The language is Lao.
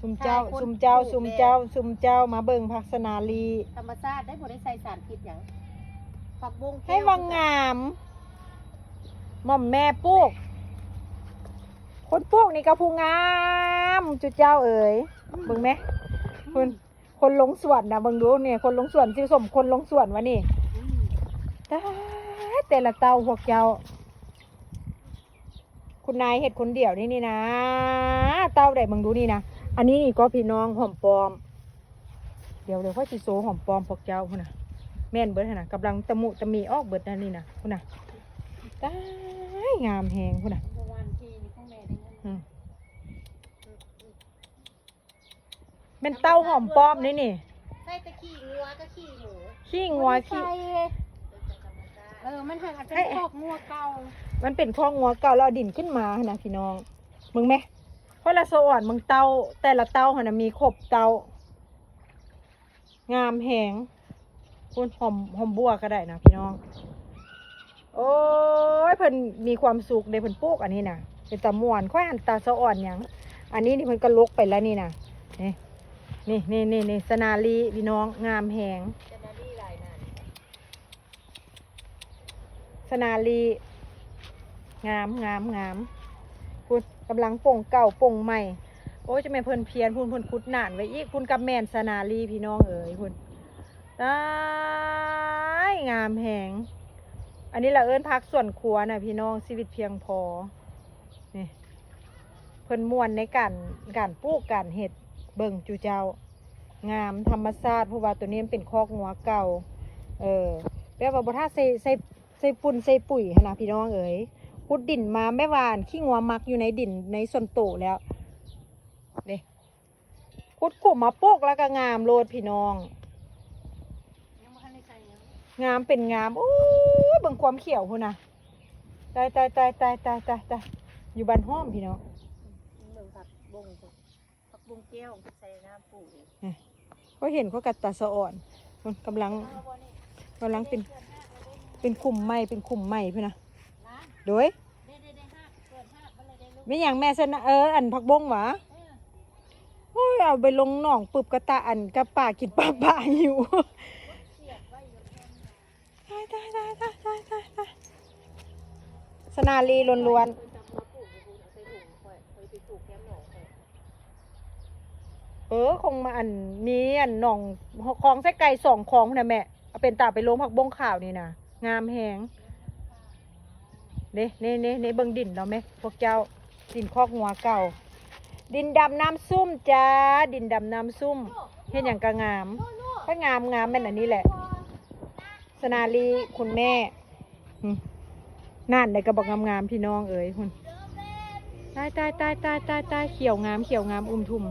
ຊຸມເຈົ້າ ຊຸມເຈົ້າ ຊຸມເຈົ້າ ຊຸມເຈົ້າ ມາເບິ່ງຜັກສະນາລີ ທຳມະຊາດໄດ້ ບໍ່ໄດ້ໃສ່ສານພິດຫຍັງ. ຜັກບົ້ງແກ້ວ ໃຫ້ວ່າງາມ ໝ່ອມແມ່ປູກ ຄົນປູກນີ້ກໍຜູ້ງາມຈຸເຈົ້າເອີຍ. ເບິ່ງແມະ ຄົນ ຄົນລົງສວນນະ ເບິ່ງດູນີ້ ຄົນລົງສວນ ຊິສົມຄົນລົງສວນວະນີ້. ຕາຍ ແຕ່ລະເຕົ້າພວກເຈົ້າ ຄຸນນາຍເຮັດຄົນດຽວນີ້ນີ້ນາ ເຕົ້າໃດ ເບິ່ງດູນີ້ນະ. ອັນນີ້ນີ້ກໍພີ່ນ້ອງ ຫອມປ້ອມ ດຽວ ດຽວຂ້ອຍຊິໂຊຫອມປ້ອມພວກເຈົ້າພຸ້ນນະ. ແມ່ນເບິດຫັ້ນນະ ກຳລັງຕະມຸຕະມິອອກເບິດນັ້ນນີ້ນະ ພຸ້ນນະ. ຕາຍ ງາມແຮງພຸ້ນນະ. ອືມ ແມ່ນເຕົ້າຫອມປ້ອມນີ້ນີ້ ໃສ່ແຕ່ຂີ້ງົວກັບຂີ້ໝູ ຂີ້ງົວ ໃສ່ ຂີ້ ເອີ ມັນຫາກເປັນຄອກງົວເກົ່າ ມັນເປັນຄອກງົວເກົ່າ ແລ້ວເອົາດິນຂຶ້ນມາຫັ້ນນະພີ່ນ້ອງ. ເບິ່ງແມະ ຂ້ອຍລະສະອອນເບິ່ງເຕົ້າ ແຕ່ລະເຕົ້າຫັ້ນນະ ມີຄົບເຕົ້າ ງາມແຮງ. ພຸ້ນ ຫອມ ຫອມບົວກໍໄດ້ນະພີ່ນ້ອງ. ໂອ້ຍ ເພິ່ນມີຄວາມສຸກເດ້ ເພິ່ນປູກອັນນີ້ນະ ເປັນຕາມ່ວນ. ຂ້ອຍຫັ້ນຕາສະອອນຫຍັງ ອັນນີ້ນີ້ເພິ່ນກໍລົກໄປແລ້ວນີ້ນະ. ນີ້ ນີ້ ນີ້ ນີ້ ສະນາລີພີ່ນ້ອງ ງາມແຮງ ສະນາລີຫຼາຍນະ. ສະນາລີ ງາມ ງາມ ງາມ. ພຸ້ນ ກຳລັງປົ່ງເກົ່າປົ່ງໃໝ່. ໂອ້ຍ ຈະແມ່ນເພິ່ນພຽນ ພຸ້ນ ເພິ່ນຂຸດໜານໄວ້ອີກ. ພຸ້ນກໍແມ່ນສະນາລີພີ່ນ້ອງເອີຍ ພຸ້ນ. ຕາຍ ງາມແຮງ. ອັນນີ້ລະເອີ້ນຜັກສວນຄົວນະພີ່ນ້ອງ ຊີວິດພຽງພໍ. ນີ້ ເພິ່ນມ່ວນໃນການ ການປູກການເຮັດ. ເບິ່ງຈຸເຈົ້າ ງາມທຳມະຊາດ ເພາະວ່າໂຕນີ້ມັນເປັນຄອກງົວເກົ່າ. ເອີ ແບບວ່າບໍ່ຖ້າໃສ່ ໃສ່ ໃສ່ຝຸ່ນໃສ່ປຸຍຫັ້ນນະພີ່ນ້ອງເອີຍ. ຂຸດດິນມາແບບວ່າຂີ້ງົວໝັກຢູ່ໃນດິນໃນສ່ວນໂຕແລ້ວເດ້. ຂຸດຂຸມມາປູກແລ້ວກໍງາມໂລດພີ່ນ້ອງ ຍັງບໍ່ທັນໄດ້ໃສ່ຫຍັງ ງາມເປັນງາມ. ໂອ້ຍ ເບິ່ງຄວາມຂຽວພຸ້ນນະ. ຕາຍ ຕາຍ ຕາຍ ຕາຍ ຕາຍ ຕາຍ ຢູ່ບ້ານຫ້ອມພີ່ນ້ອງ. ເບິ່ງຜັກບົ້ງພຸ້ນ ຜັກບົ້ງແກ້ວໃສ່ນ້ຳປູກອີກ. ຂ້ອຍເຫັນຂ້ອຍກໍຕາສະອອນ ມັນກຳລັງ ກຳລັງເປັນ ເປັນຂຸມໃໝ່ ເປັນຂຸມໃໝ່ພຸ້ນນະ. ໂດຍ ແມ່ນຫຍັງແມ່? ເອີ ອັນຜັກບົ້ງຫວາ? ໂອ້ຍ ເອົາໄປລົງໜອງປຶບ ກະຕາ ອັນ ກະປາກິນປາ ປາຫິວ. ຕາຍ ຕາຍ ຕາຍ ຕາຍ ຕາຍ ຕາຍ ຕາຍ ສະນາລີລ້ວນໆ. ເອີ ຄົງມາ ອັນ ມີ ອັນ ໜອງ ຄອງໄຊໄກ່ສອງຄອງພຸ້ນນະແມ່ ເອົາເປັນຕາໄປລົງຜັກບົ້ງຂາວນີ້ນະ ງາມແຮງ. ເດ້ ເດ້ ເດ້ ເດ້ ເບິ່ງດິນລາວແມະພວກເຈົ້າ ດິນຄອກງົວເກົ່າ. ດິນດຳນ້ຳຊຸ່ມຈ້າ ດິນດຳນ້ຳຊຸ່ມ ເຮັດຫຍັງກະງາມ. ຂ້ອຍງາມ ງາມແມ່ນອັນນີ້ແຫຼະ ສະນາລີ ຄຸນແມ່. ອືມ ນັ້ນໄດ໋ ກະບັກງາມໆ ພີ່ນ້ອງເອີຍ ພຸ້ນ. ຕາຍ ຕາຍ ຕາຍ ຕາຍ ຕາຍ ຕາຍ ຂຽວງາມ ຂຽວງາມ ອຸ້ມທຸ່ມ.